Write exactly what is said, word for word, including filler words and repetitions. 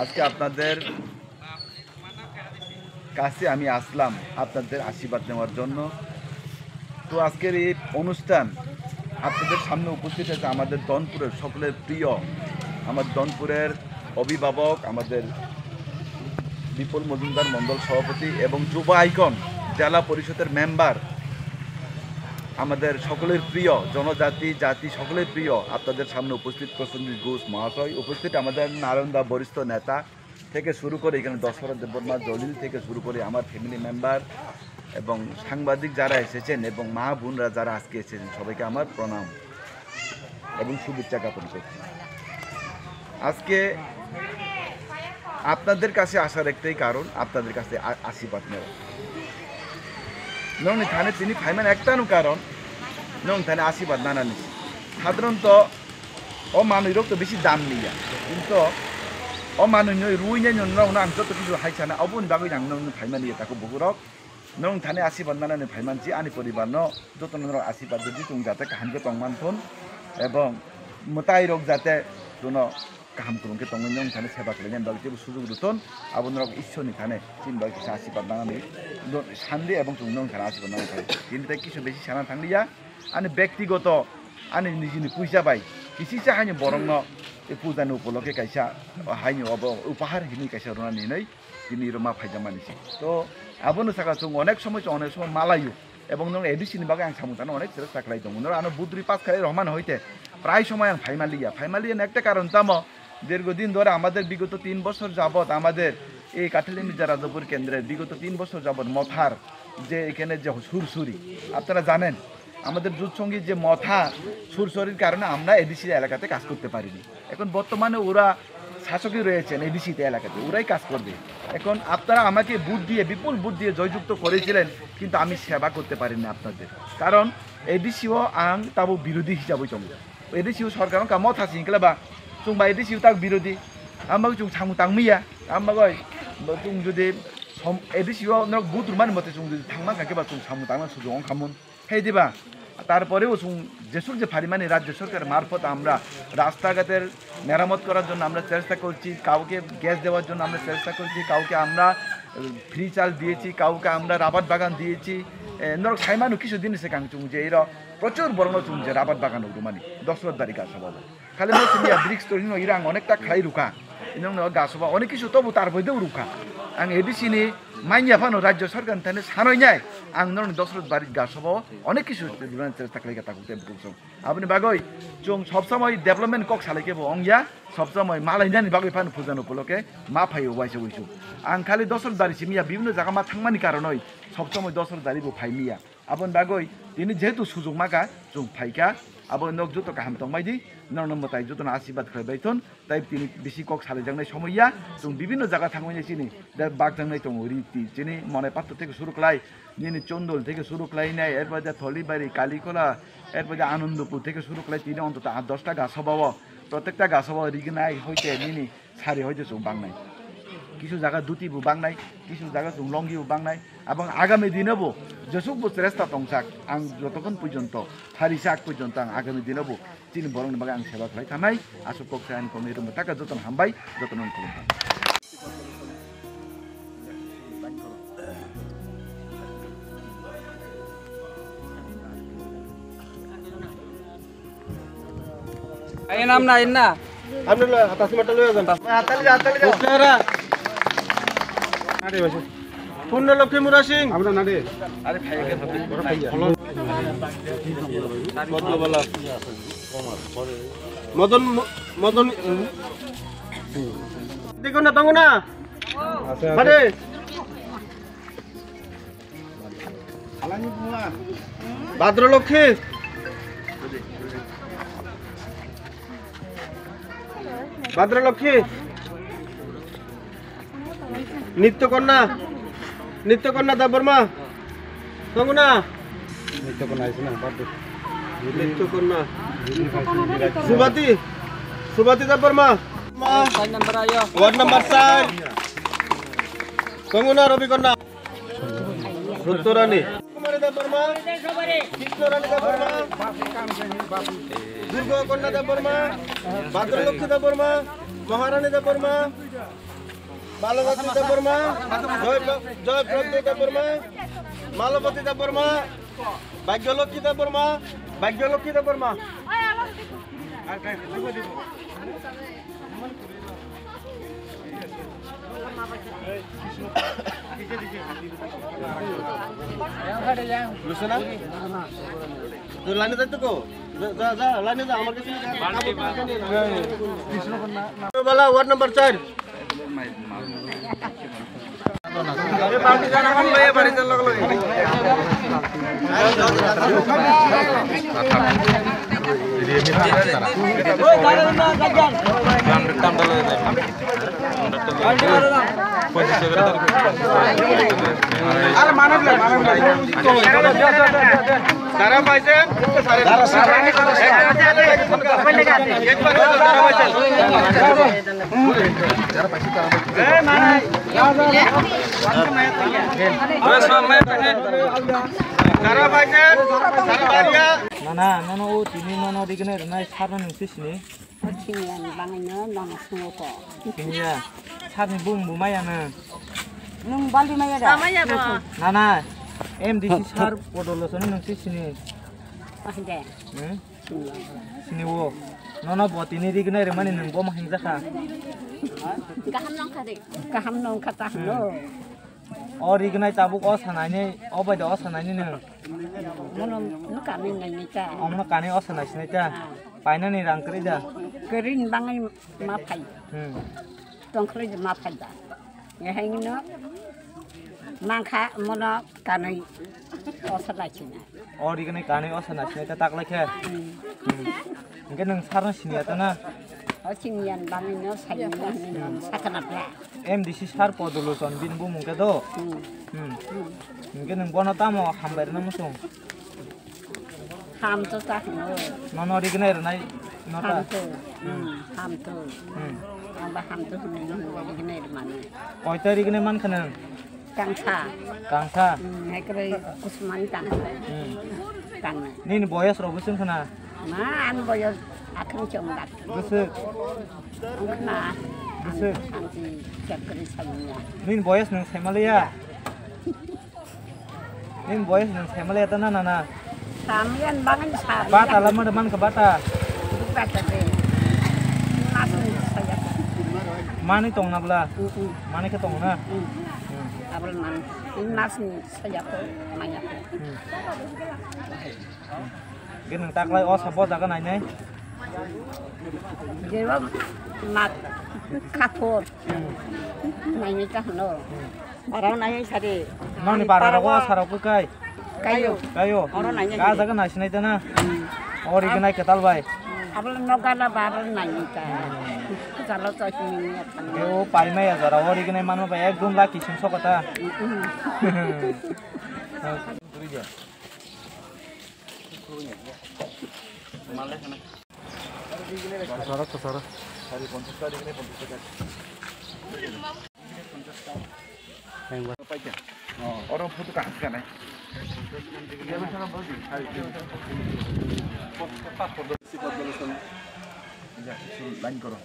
আজকে আপনাদের কাছে আমি আসলাম আপনাদের আশীর্বাদ নেওয়ার জন্য। তো আজকের এই অনুষ্ঠান আপনাদের সামনে উপস্থিত হয়েছে আমাদের দনপুরের সকলের প্রিয়, আমার দনপুরের অভিভাবক, আমাদের বিপুল মজুমদার মণ্ডল সভাপতি এবং যুব আইকন জেলা পরিষদের মেম্বার, আমাদের সকলের প্রিয় জনজাতি জাতি সকলের প্রিয় আপনাদের সামনে উপস্থিত প্রসেনজিৎ ঘোষ মহাশয়, উপস্থিত আমাদের নারায়ণদা বরিষ্ঠ নেতা থেকে শুরু করে এখানে দশরথ দেববর্মা জলিল থেকে শুরু করে আমার ফ্যামিলি মেম্বার এবং সাংবাদিক যারা এসেছেন এবং মা বোনরা যারা আজকে এসেছেন সবাইকে আমার প্রণাম এবং শুভেচ্ছা জ্ঞাপন করছি। আজকে আপনাদের কাছে আসার একটাই কারণ, আপনাদের কাছে আ-, আশীর্বাদ নেওয়া। Nongni thani tini phaiman ektano karon, nong thani asibad nanani. Sadharanto o manwi rok to bisi dam niya. Kintu o manwi noi rui nai nong nong ang joto kisu hai sana, oboni bagwi ang nong phaimani ya tako bukurok. Nong thani asibad nanani phaiman si ani poribar no joto nong asibad di tung jate kaham ke tong man thun. Ebong mwtai rok jate tuno kaham kwrwng khe tongwi nong thani seba khlainani bagwi teibo sujuk rwthun, abo norok Ishwar ni thani chini bagwi kisa asibad nanani do-, sandi ebong chwng nong thani asibad nanani thani. Tini tai kisu besi sana thangliya, ani bektigoto, ani nijini puisa bai kisisa haino borokno e puja ni upolokhe kaisa haino obo upahar hinwi kaisa rwnani hinwi tini rwma phaijakmani se. To abono saka chwng onek somoi chwng onek somoi malaio. Ebong nong A D C ni bagwi ang samung tangna onek chwra chaklai tongo. Noro ano budri pass khalai rohman hoite prai somoi ang phaimaliya. Phaimaliya na ekta karon tamo, দীর্ঘদিন ধরে আমাদের বিগত তিন বছর যাবত আমাদের এই কাঠালিয়া মির্জা রাজাপুর কেন্দ্রের বিগত তিন বছর যাবত মথার যে এখানে যে সুরসুরি, আপনারা জানেন, আমাদের জুট সঙ্গীত যে মথা সুরসুরির কারণে আমরা এডিসি এলাকাতে কাজ করতে পারিনি। এখন বর্তমানে ওরা শাসকে রয়েছেন এডিসি তে এলাকাতে, ওরাই কাজ করবে। এখন আপনারা আমাকে ভোট দিয়ে, বিপুল ভোট দিয়ে জয়যুক্ত করেছিলেন, কিন্তু আমি সেবা করতে পারিনি আপনাদের, কারণ এডিসিও আং তাবো বিরোধী হিসাবে চলবো। এডিসিও সরকার কামো থাসি হিংকলে বা চুংবা এডিসিও তাক বিরোধী, আমবাগো চুং থামু তাংমিয়া, আমবাগো চুং যদি এডিসিও নক ভোট রুমানি মতে চুং যদি থাংমা থাকে বা চুং থামু তাংমা সুযোগ খামুন। Hey diba? তারপরেও চুং যেসুক যে ফারিমানি রাজ্য সরকার মারফত আমরা রাস্তাঘাটের মেরামত করার জন্য আমরা চেষ্টা করছি, কাউকে গ্যাস দেওয়ার জন্য আমরা চেষ্টা করছি, কাউকে আমরা ফ্রি চাল দিয়েছি, কাউকে আমরা রাবার বাগান দিয়েছি। এ, নরক সাইমানো কিছু দিন এসে কাং চুং যে এরা প্রচুর বড় চুং যে রাবার বাগান উঠুমানি দশরথ বাড়ি গাছ সভা খালি মৌসুমিয়া ব্রিক্স তো হিনো ইরা আং অনেকটা খাই রুখা। ইনো গাছ সভা অনেক কিছু তবু তার বৈধ রুখা। আং এডিসি নি মাইয়া ফানো রাজ্য সরকার থানে সানই নাই। আং নরনি দশরথ বাড়ি গাছ সভা অনেক কিছু রুনান চেষ্টা খাই গা তাকুতে বুঝছো। Aboni bagwi chwng sob somoi development kok salai khe bo wng ya, sob somoi malainani bagwi phano puja no puloke ma phaio waisa waisuk. Ang khali Dosor Dari simi ya, bibhinno jaga ma thangmani karonoi sob somoi Dosor Dari bo phai miya. Aboni bagwi tini jehetu sujok ma kha, chwng phai kha, abo nok joto kaham tong bai di, norokno mwtai jotono asirwad khlai bai thun. Tai tini bisi kok salaijaknai somoi ya, chwng bibhinno jaga thangmani chini da bakjaknai tongo, riti chini Monai Patro theke suru khlai, nini Chondol theke suru khlainai, erpore Tholibari, Kalikola, erpore Anandapur theke suru khlai tini ontoto aat dosta ga soba o, protekta ga soba o rignai hoite nini sari hoite chwng bangnai. Kisu jaga duti bo bangnai, kisu jaga chwng longi bo bangnai. Abang agami dino bo jesuk bo cheresta tongsak, ang jotokhon porjonto, phari sak porjonto ang agami dino bo chini borokni bagwi ang seba khlai thanai, aswk kok sai ani kokni rwngbo taka jotono hambai, jotono khulumkha. Ayo nam na inna. Amne lo hatas mata lo jan. Hatal ga, hatal ga. Putra. Nade basi. Purna Lokhi Mura Singh. Amra nade. Are phai ga. Purna bala. Madan, Madan. Dekho na, tongo na. Ase, ase. Made. Bhadra Lokhi. Bhadra Lokhi. Nitya Kanya. Nitya Kanya Debbarma. Tongo na? Nitya Kanya aise na, bad de. Nitya Kanya. Subati. Subati Debbarma. Ma. Ward number sar. Tongo na Rabi Kanya. Sottorani. Kumari Debbarma. Kishorani Debbarma. Durga Kanya Debbarma. Bhadra Lokhi Debbarma. Maharani Debbarma, Malabati Debbarma, Joy, Joy Prabhu Debbarma, Malabati Debbarma, Bhagyalokhi Debbarma, Bhagyalokhi Debbarma. Bujo na? To lane jai to ko? Ja, ja, ja, lane ja, amar kache ja. Bala, ward number char. Nana, nono o tini nono rignai rwnai sarno nwng se sini? O sini ani bangwi no nono sungo ko. Sini ya. Sarni bung bo maya no. Nwng baldi maya da? Maya bo. Nana, M D C sar podolo sono nwng se sini. Ahde. Hmm? Sini o. Nono bo tini rignai rwmani nwng bo ma hingjak kha. Gaham nong kha de. Gaham nong kha ta hwno. O rignai tabuk o sanaini, o bai da o sanaini nwng. Mono no kami naini ta. Omono kani o sanai sinai ta. Painani rang kwrwi da. Kwrwi ni bangwi ma phai. Hmm. Tongkhlai ma phai da. Ehaino mangkha mono kanwi osa lachina. O rignai kanwi osa lachina ta taklai khe. Hmm. Hmm. Hingke nwng sarno siniya ta na? O siniyan bangwi no siniya hinwi no sakana bla. M D C sar Podolochon bini bumung khe do? Hmm. Hmm. Hmm. Hingke nwng bono tamo hambai rwna muchung? Hamto ta hino. Nono rignai rwnai no ta? Hamto. Hmm. Hmm, hamto. Hmm. Ang ba hamto hinwi no rignai rwmani. Koita rignai mankha nwng? Kangsa. Kangsa? Hmm, hai kwrwi kusumani kangsa. Hmm. Kangnai. Nini boyos rok bwswk wngkha na? Ma, ani boyos akhwrwng se wng dak. Bwswk? Wngkha na. Bwswk? Ang, ang si chak kwrwi saiya. Nini boyos nwng saimaliya? Nini boyos nwng saimaliya ta na, na, na? Samiyan bangan samiyan. Bata lama da mankha bata? Bata de. Mas ni saya. Mani tong na bla? Mm, mm. Mani khe tong na? Mm. Hmm. Abal man. Ini mas ni saya ko maya ko. Hmm. Hingke nwng taklai o sabo jaga nainai? Jebo mat kaphur. Hmm. Nainai ta hwno. Hmm. Oro nainai sadi. Noni para rogo o sarok kai? Kayo. Kayo. Oro nainai. Ka jaga naisinai ta na? Hmm. Ori gnai ketal bai. Abal no gala ba abal nainai ta. Jalo to hini ya. Yo pai maya jara ori gnai mano bai ekdom lucky sum sokota. Hmm. Kasara, kasara. Oro photo ka haske nai. Line koro.